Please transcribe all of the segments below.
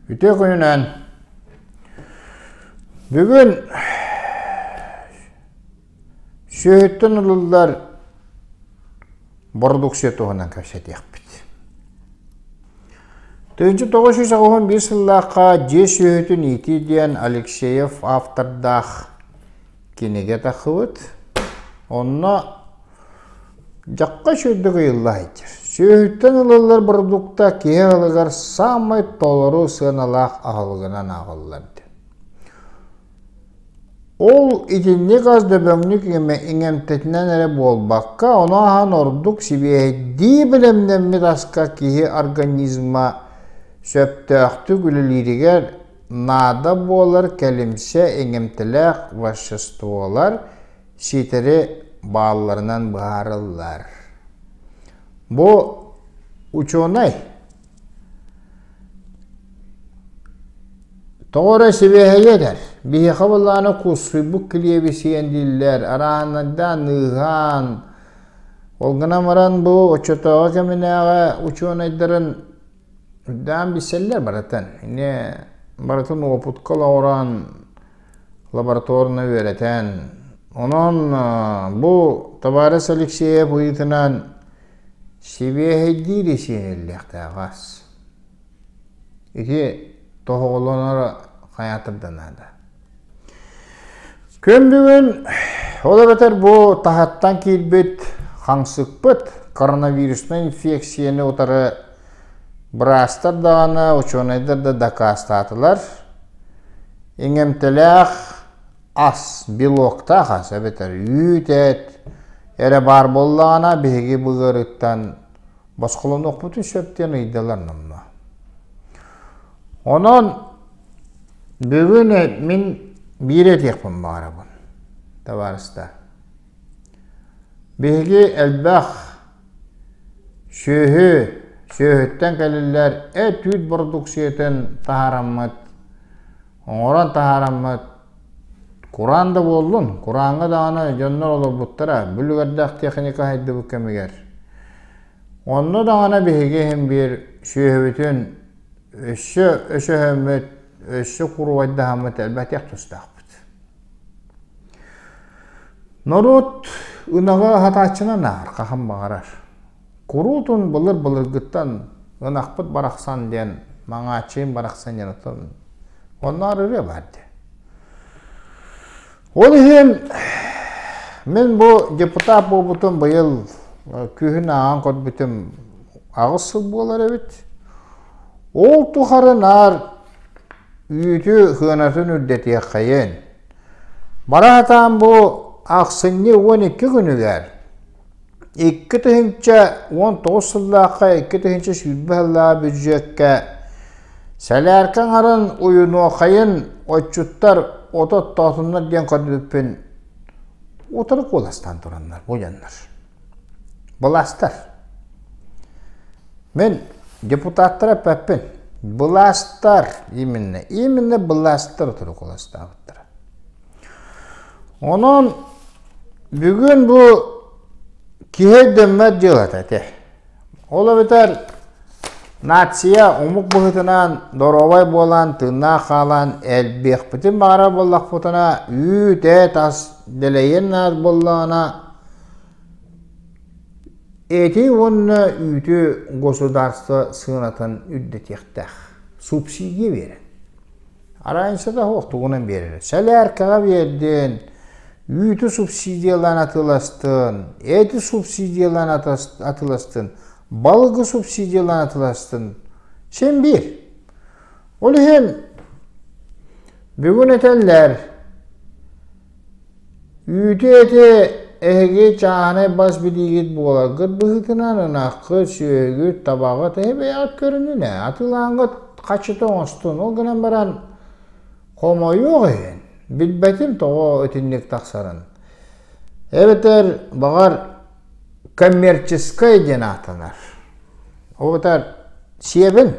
Үтүө күнүнэн! Бүгүн сүөһүттэн ылыллар бородууксуйа туһунан кэпсэтиэхпит. 1981 сыллаахха дьиэ сүөһүтүн иитии диэн Алексеев автордаах кинигэ тахсыбыт. Онно Дьахха үчүгэйдик ыйылла сылдьар. Сүөһүттэн ылыллар бородуукта киһи аһылыгар саамай толору сыаналаах аһылыгынан ааҕыллар диэн. Ол итинник ас дөбөҥнүк иҥэмтэтинэн эрэ буолбакка, ону ааһан ордук сибиэһэйдии бэлэмнэммит аска киһи организма сөптөөхтүк үлэлииригэр наада буолар кэлимсэ иҥэмтэлээх веществолар ситэри баалларынан быһаарыллар. Бу учуонай тоҕо эрэ сибиэһэйи этэр. Биһиэхэ былаана куссуйбут килиэби сиэн дииллэр, араанайдаан, ыыһаан. Ол гынан баран бу оччотооҕу кэминээҕи учуонайдарын үрдээн билсэллэр барытын. Ини барытын уопутка олоҕуран лабораторно үөрэтэн, онон бу табаарыс Алексеев ыйытынан сибиэһэйдиир сиэниллиэхтээх ас. Ити тоһоҕолоноро хайаатар да наада. Күн бүгүн ол эбэтэр бу таһаттан киирбит хаҥсыкпыт коронавируснай инфекцияны утары быраастар даҕаны, учуонайдар да дакаастаатылар. Иҥэмтэлээх ас, белоктаах ас эбэтэр үүт эт эрэ баар буоллаҕына биһиги бу ыарыыттан босхолонуохпутун сөп диэн ыйдылар номнуо. Онон бүгүн мин биир этиэхпин баҕарабын, табаарыстар. Биһиги элбэх сүөһү, сүөһүттэн кэлиллэр эт-үүт бородууксуйатын таһаараммыт, оҥорон таһаараммыт кураан да буоллун, курааҥҥа даҕаны дьоннор олорбуттара, бүлүгэрдээх техника сайдыбыт кэмигэр. Онно даҕаны биһиги иһин биир сүөһүбүтүн өссө өсөһөммүт, өссө куруубайдаһаммыт элбэтиэх тустаахпыт. Норуот ынаҕы аһатааччынан ааҕар хаһан баҕарар. Куруутун былыр-былыргыттан ынахпыт барахсан диэн маҥааччыйым барахсан диэн оттон онноор ырыа баар дии. Ол иһин мин бу депутат буолбутум быйыл күһүн ааҕан көрбүтүм 8 сыл буолар эбит. Ол тухары наар үүтү сыанатын үрдэтиэххэйин. Бара сатаан бу ахсынньы 12 күнүгэр 2019 сыллаахха 2020 сыллаах бюджекка сэлээркэ аҥарын уйунуохайын отчуттар ото оттоотуннар диэн көрбүппүн утары куоластаан тураннар бу дьоннор. Былаастар. Мин депутаттар эппэппин. Былаастар именно, именно былаастар утары куоластаабыттара. Онон бүгүн бу киһи өйдөммөт дьыалата этэ. Ол эбэтэр нация омук быһыытынан доруобай буолан, тыыннаах хаалан элбиэхпитин баҕарар буоллахпытына, үүт, эт ас дэлэйиэн наада буоллаҕына, эти уонна үүтү государство сыанатын үрдэтиэхтээх. Субсидия биэрэн. Разницата суох тугунан биэрэр. Сэлээркэҕэ биэрдин, үүтү субсидиялаан атыыластын, эти субсидиялаан атыыластын, балыгы субсидиялаан атыыластын. Син биир. Ол иһин бүгүн этэллэр Үүтү-эти эһиги чааһынай бас билиигит буоларгыт быһыытынан ынаххыт, сүөһүгүт, табаҕыт эһи бэйэҕит көрүнүн ээ, атыылааҥҥыт хаччыта оҥостун, ол гынан баран хомойуох иһин, билбэтим тоҕо итинник тахсарын. Эбэтэр, баҕар, коммерческай диэн ааттанар. Ол эбэтэр сиэбин,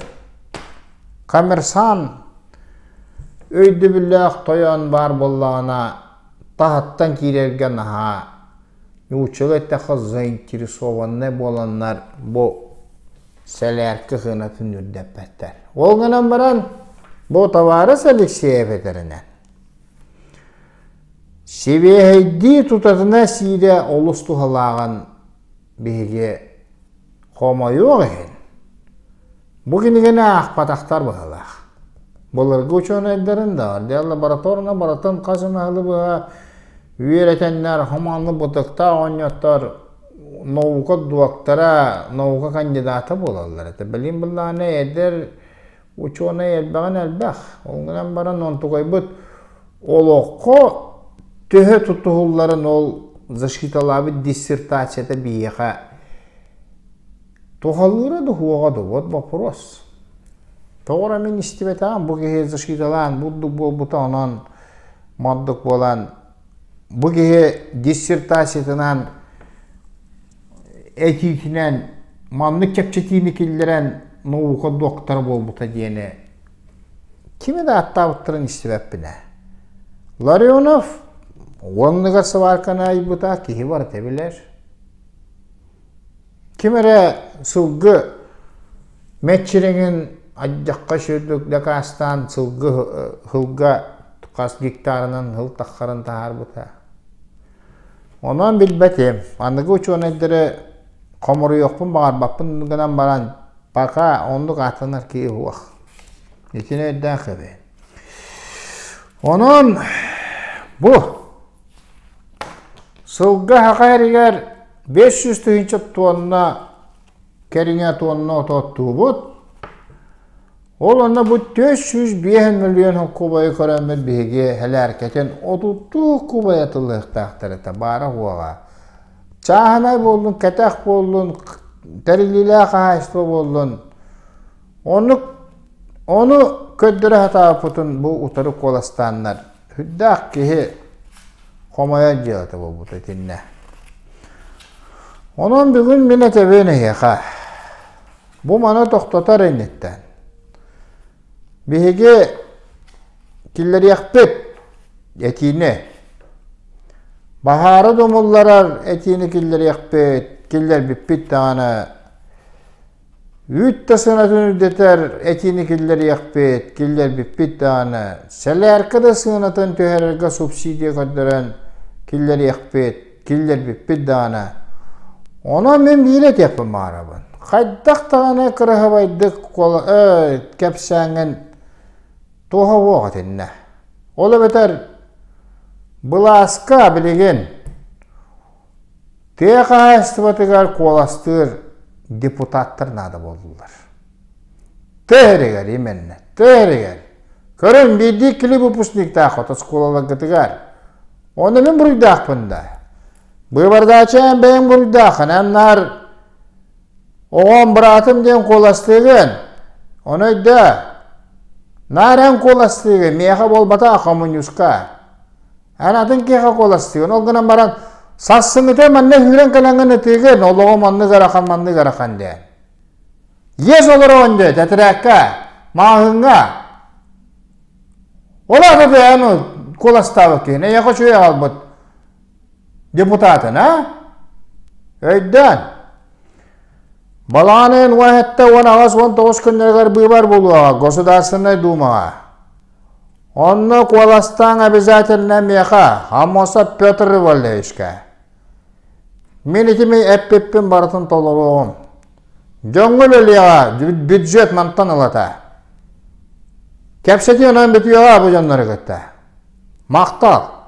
коммерсант Өйдөбүллээх тойон баар буоллаҕына, таһыттан киирэргэ наһаа нууччалыы эттэххэ заинтересованнай буоланнар бу сэлээркэ сыанатын үрдэппэттэр. Ол гынан баран Бу табаарыс Алексеев этэринэн, сибиэһэйдии тутатына сиирэ олус туһалааҕын биһиги хомойуох иһин, бу кинигэни аахпатахтар быһыылаах. Былыргы учуонайдарын да, лабораторно барытын хас эмэ сылы быһа үөрэтэннэр, хомоонну бытыктаах оҕонньоттор наука дуоктара, наука кандидата буолаллар этэ. Билин былаана эдэр учуонай элбэҕин элбэх. Ол гынан баран онтукайбыт олоххо төһө тутуһулларын ол защиталаабыт диссертацията биһиэхэ туһалыыра да суоҕа да вот вопрос. Тоҕо эрэ мин истибэтэҕим бу киһи защиталаан бурдук буолбута онон мордук буолан бу киһи диссертациятынан этиитинэн маннык чэпчэтиини киллэрэн наука доктора буолбута диэни кими да ааттаабыттарын истибэппин ээ. Ларионов уонныгар сварканы айбыта киһи барыта билэр. Ким эрэ сылгы мэччирэҥин алдьахха сүрдүк дакаастаан сылгы сылга хас гектарынан сыл таххарын таһаарбыта. Онон билбэтим. Аныгы учуонайдары хомуруйуохпун баҕарбаппын гынан баран, пока оннук ааттанар киһи суох. Итини өйдөөх эбит. Онон бу сылга саха эригэр 500 тыһыынча туонна кэриҥэ туонна ото оттуубут. Ол онно бу 405 миллион кубайы көрөммүт биһиги һэлээркэтин отуттуу кубай атыллыахтаахтар этэ баара уоҕа. Чааһынай буоллун, кэтэх буоллун, тэриллиилээх хаһаайыстыба буоллун. Оннук ону көрдөрө сатаабыппытын бу утары куоластааннар сүрдээх киһи хомойор дьыалата буолбута итиннэ. Онон бүгүн мин этэбин эһиэхэ Бу маны тохтотор инниттэн биһиги киллэриэхпит этиини баһаары думулларар этиини киллэриэхпит киллэрбиппит даҕаны үүт да сыанатын үрдэтэр этиини киллэриэхпит киллэрбиппит даҕаны сэлээркэ да сыанатын түһэрэргэ субсидия көрдөрөн киллэриэхпит киллэрбиппит даҕаны. Онон мин биир этиэхпин баҕарабын. Хайдах даҕаны кыраһыбайдык кэпсээҥҥин туоһа уох итиннэ. Ол эбэтэр былааска билигин тыа хаһаайыстыбатыгар куоластыыр депутаттар наада буоллулар. Тыа эригэр именно, тыа эригэр. Көрүҥ, биирдии кили выпускниктаах от оскуолаларгытыгар. Онно мин буруйдаахпын да. Быыбардааччы эн бэйэҥ буруйдааххын, эн наар оҕом, быраатым диэн куоластыыгын. Ону өйдөө. Наар эн куоластыыгын, миэхэ буолбатах, хомуньууска. Эн атын киһиэхэ куоластыыгын, ол гынан баран сассыҥҥыта манна сүүрэн кэлэҥҥин ытыыгын, олоҕум маннык ыарахан, маннык ыарахан диэн. Иэс олороҕун диэ, тэтэрээккэ, маҕаһыыҥҥа. Ол аата эн куоластаабыт киһини эйиэхэ үчүгэй аҕалбыт депутатын, а? Өйдөөн. Балаҕан ыйын 17 18 19 күннэригэр быыбар буолуоҕа Государственнай Думаҕа. Онно куоластааҥ обязательно миэхэ, Аммосов Петр Револьевичка. Мин итими эппиппин барытын толоруоҕум. Дьоҥҥо үлэлиэҕэ, бюджет мантан ылата. Кэпсэтии онон бүтүөҕэ бу дьоннору кытта. Махтал!